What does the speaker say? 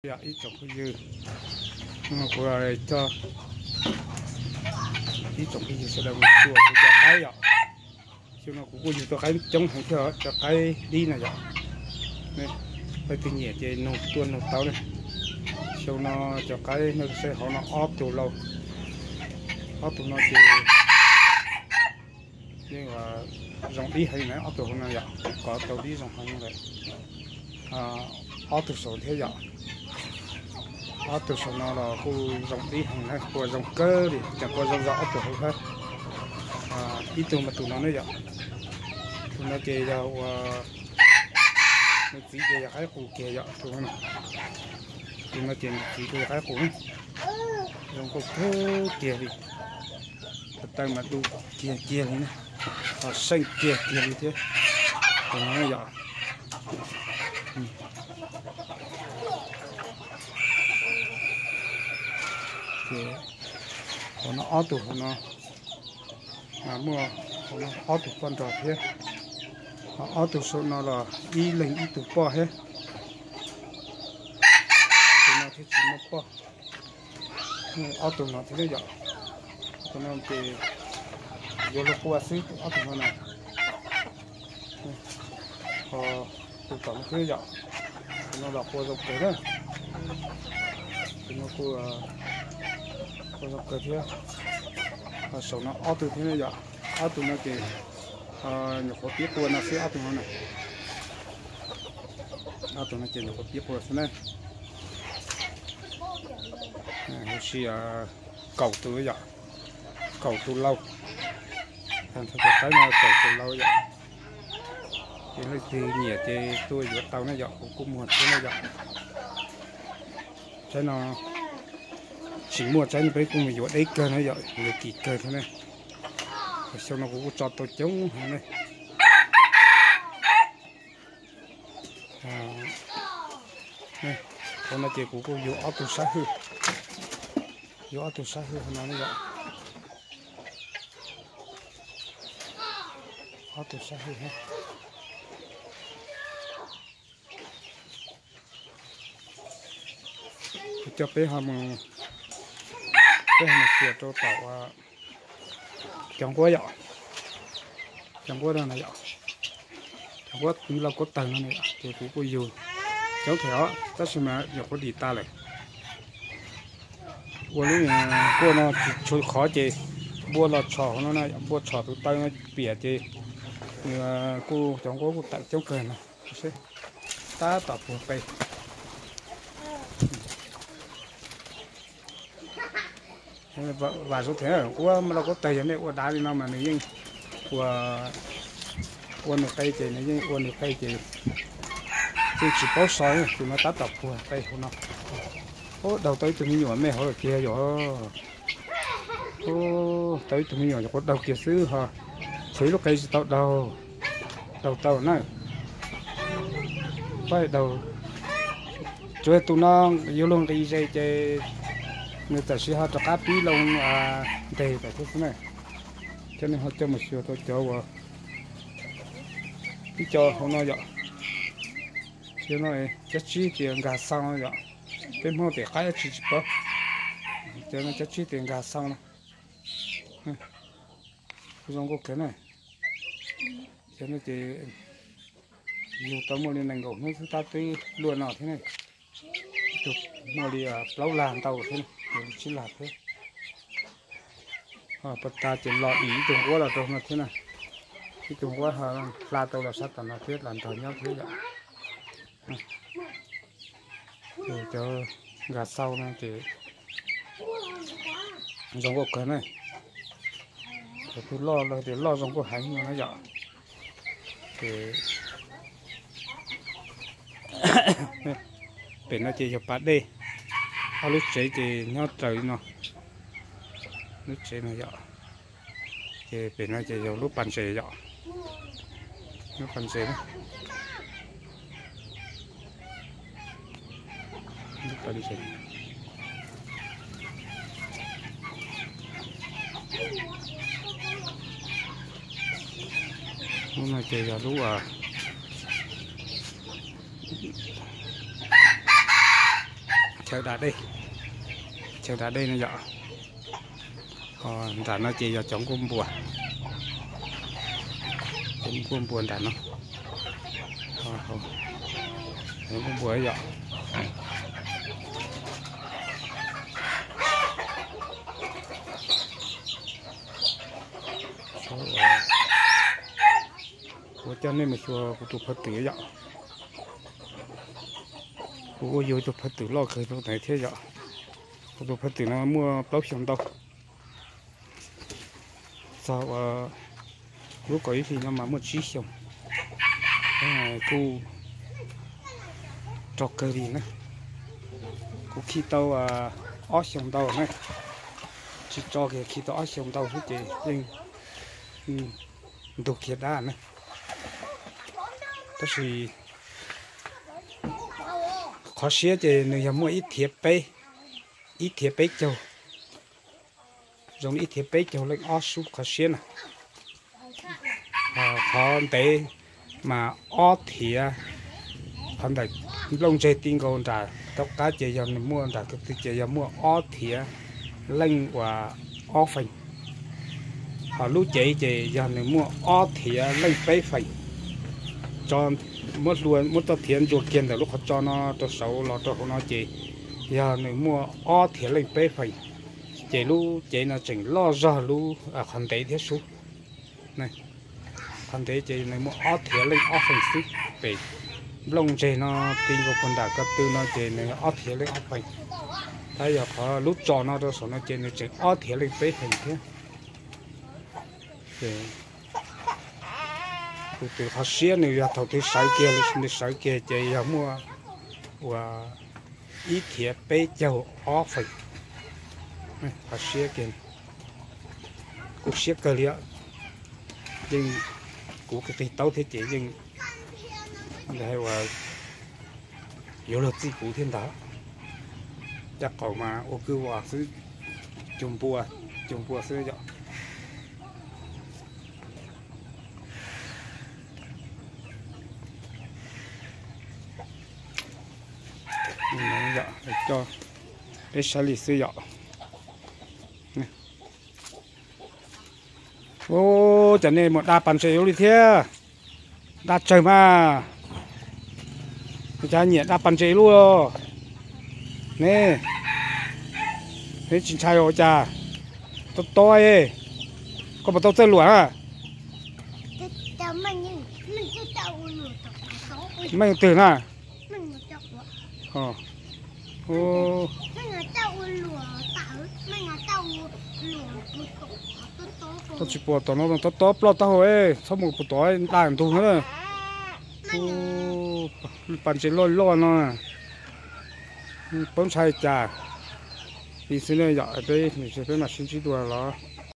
Yog ib tsoom phooj ywg, kuv coj ib tsoom phooj ywg sawv daws mus xyuas kuv cov qaib yom. Xyoo no kuv kuj yug tau qaib coob heev thiab, cov qaib dib no yom. Leej twg nyiam ces nug tuaj nug tau ne. Xyoo no cov qaib nej saib hauv no ob tug lauj, ob tug no ces yeej zoo dib heev na, ob tug hauv no yom, kov tau dib zoo heev lawm. Ob tug saum thiab yom, ob tug saum no los kuj zoo dib heev na, qua zoo kawg li, tseem qua zoo zog ob tug hauv thiab. Ib tug mas tus no ne yom, tus no ces yog ua nws txiv ces yog qaib qus kiag yom, tus no ces nws txiv kuj yog qaib qus, zoo nkauj kawg kiag li. Taw mas du kiag kiag li na, ho seej kiag kiag li thiab. Tus no yom, ces hauv no ob tug hauv no muaj ob tug poj nrog thiab, ho ob tug saum no los ib leeg ib tug poj thiab. Tus no thiaj tsis muaj poj. Ob tug no thiab yom, tus no ces yuav luag qua xwb, ob tug no na. Ho tus tom no thiab yom, tus no los qua zoo kawg na. Tus no kuj qua zoo kawg thiab. Ho saum no ob tug thiab yom, ob tug no ces nyuam qhuav pib qua no xwb, ob tug no na. Ob tug no ces nyuam qhuav pib qua xwb na. Huv si kaum tus yom, kaum tus lauj. Tag nrho cov qaib no kaum tus lauj yom. Ces leej twg nyiam ces tuaj yuav tau na yom, kuv kuj muag thiab na yom. Tsaib no tsis muaj, tsaib no peb kuj mus yuav deb kawg na yom, yuav kim kawg thiab na. Xyoo no kuv kuj tso tau coob heev na. Hauv no ces kuv kuj yug ob tug sab hwj, yug ob tug sab hwj hauv no na yom. Ob tug sab hwj thiab. Kuv coj peb ho mus, peb ho mus xias rau tom cov nquab yom, cov nquab no na yom, cov nquab lauj kaub tawg no na yom, ces kuv kuj yug coob thiab os, tab sis mas nyuam qhuav dim tas lawm. Ua lub nquab no tsis tshua qhov ces npua los tshom hauv no na, npua tshom tus taw no piam ces nws kuj, cov nquab kuj tawm coob kawg no. Tab tom puag qe. Vam zoo thiab, nquab lauj kaub tawg yog nej ua dav li no mas nws yeej ua, ua nws qe ces nws yeej ua nws qe ces yeej tsis paub so, tus no tab tom puag qe hauv no. Ub, daug tau ib tug me nyuam me hauv lawm tiag yom. Ub, tau ib tug me nyuam nyuam qhuav daug kiag xwb ho, tshuav ib lub qe tsis tau daug. Daug tau na. Pab daug, tsuas yog tus no yuav luag nqis ze ces nws tam sim ho rov qab pib loo nteg tam thiab xwb na. Cov neeg ho coj mus xyuas tau cov uas ib co hauv no yom. Cov no cov tsib tias nkag xau no yom. Peb Hmoob tias qaib dab tsi tsis paub. Cov no cov tsib tias nkag xau no. Kuj zoo nkauj kawg na. Cov no ces yug tau muaj li nees nkaum hnub xwb tab twb luaj no thiab ne. Ib tug muaj li plaub lag ntau thiab, yog li tsib lag thiab. Pas tas ces los dim ib tug nquab los rau no thiab na. Ib tug nquab hla tau los sab tom no thiab los nrog nyob thiab yom. Cov nkag xau no ces zoo nkauj kawg na. Cov tug loj los tias loj zoo nkauj heev no na yom. Ces pem no ces yog pas dej, ob lub tsev ces nyob raws li no. Lub tsev no yom. Ces pem no ces yog lub pas ntses yom. Lub pas ntses, lub pas ntses. Lub no ces yog lub, a, Chaw da dej, chaw da dej no yom. Ho nram no ces yog cov nkuaj npua, cov nkuaj npua nram no, nkuaj npua yom. Kuv coj nej mus xyuas kuv tus phawj twm yom. Kuv ua yug tus phawj twm loj kawg tus ntawd thiab yom. Kuv tus phawj twm no muaj plaub xyoos ntau, txog ua lub kaum ib hlis no mas muaj tsib xyoos, kuj rog kawg li na. Kuv khi tau ob xyoos ntau na, tsis tso kiag, khi tau ob xyoos ntau xwb ces yeej ntug kiag dab na. Tab sis qhov siab ces nws yog muaj ib thiav peb, ib thiav peb caug, zoo li ib thiav peb caug leej ob sub qhov siab na. Qhov ntev mas ob thiav, qhov ntawm nplooj ntseg ti nkaus nram tom qab ces yog nws muaj, nram ko tw ces yog muaj ob thiav leej uas ob feem. Ho lub cev ces yog nws muaj ob thiav leej peb feem. Muab hlua, muab txoj thiav ntsuas kiag ntawm lub qhov tso no rau saud los rau hauv no ces yog nws muaj ob thiav leej peb feem. Ces lub cev no tseem loj zog lub qhov ntev thiab sub. Qhov ntev ces nws muaj ob thiav leej ob feem xwb. Pem nplooj ntseg no ti nkaus puag nram ko tw no ces nws ob thiav leej ob feem. Tab yog qhov lub tso no rau saum no ces nws tseem ob thiav leej peb feem thiab. Tus twg qhov siab nws yog thaum twg sawv kiag, nws sawv kiag ces yog muaj uas ib thiav peb caug ob feem. Qhov siab kiag, kuj siab kawg li. Yeej kuv qig taub thiab ces yeej hais uas yuav luag txij kuv thiab ntag. Caj qaum mas ua kwj vam xwb, cug npua, cug npua xwb yom. Peb saib li xwb yom. Ub, cas nej mus da pas ntses ua luaj li thiab? Da tsawg mas, cas nyiam da pas ntses luaj ne? Neb tsis ntshai ua cas? Tob tob, koj puas tau txawj luam na? Meej twg na? Koj tsis pom tom no tob tob ploj taub hau, txhob mus pom tod, da ntug na. Pas ntses loj loj no, peb ntshai cas. Li xwb ne yom, peb, peb mam sib ntsib dua los.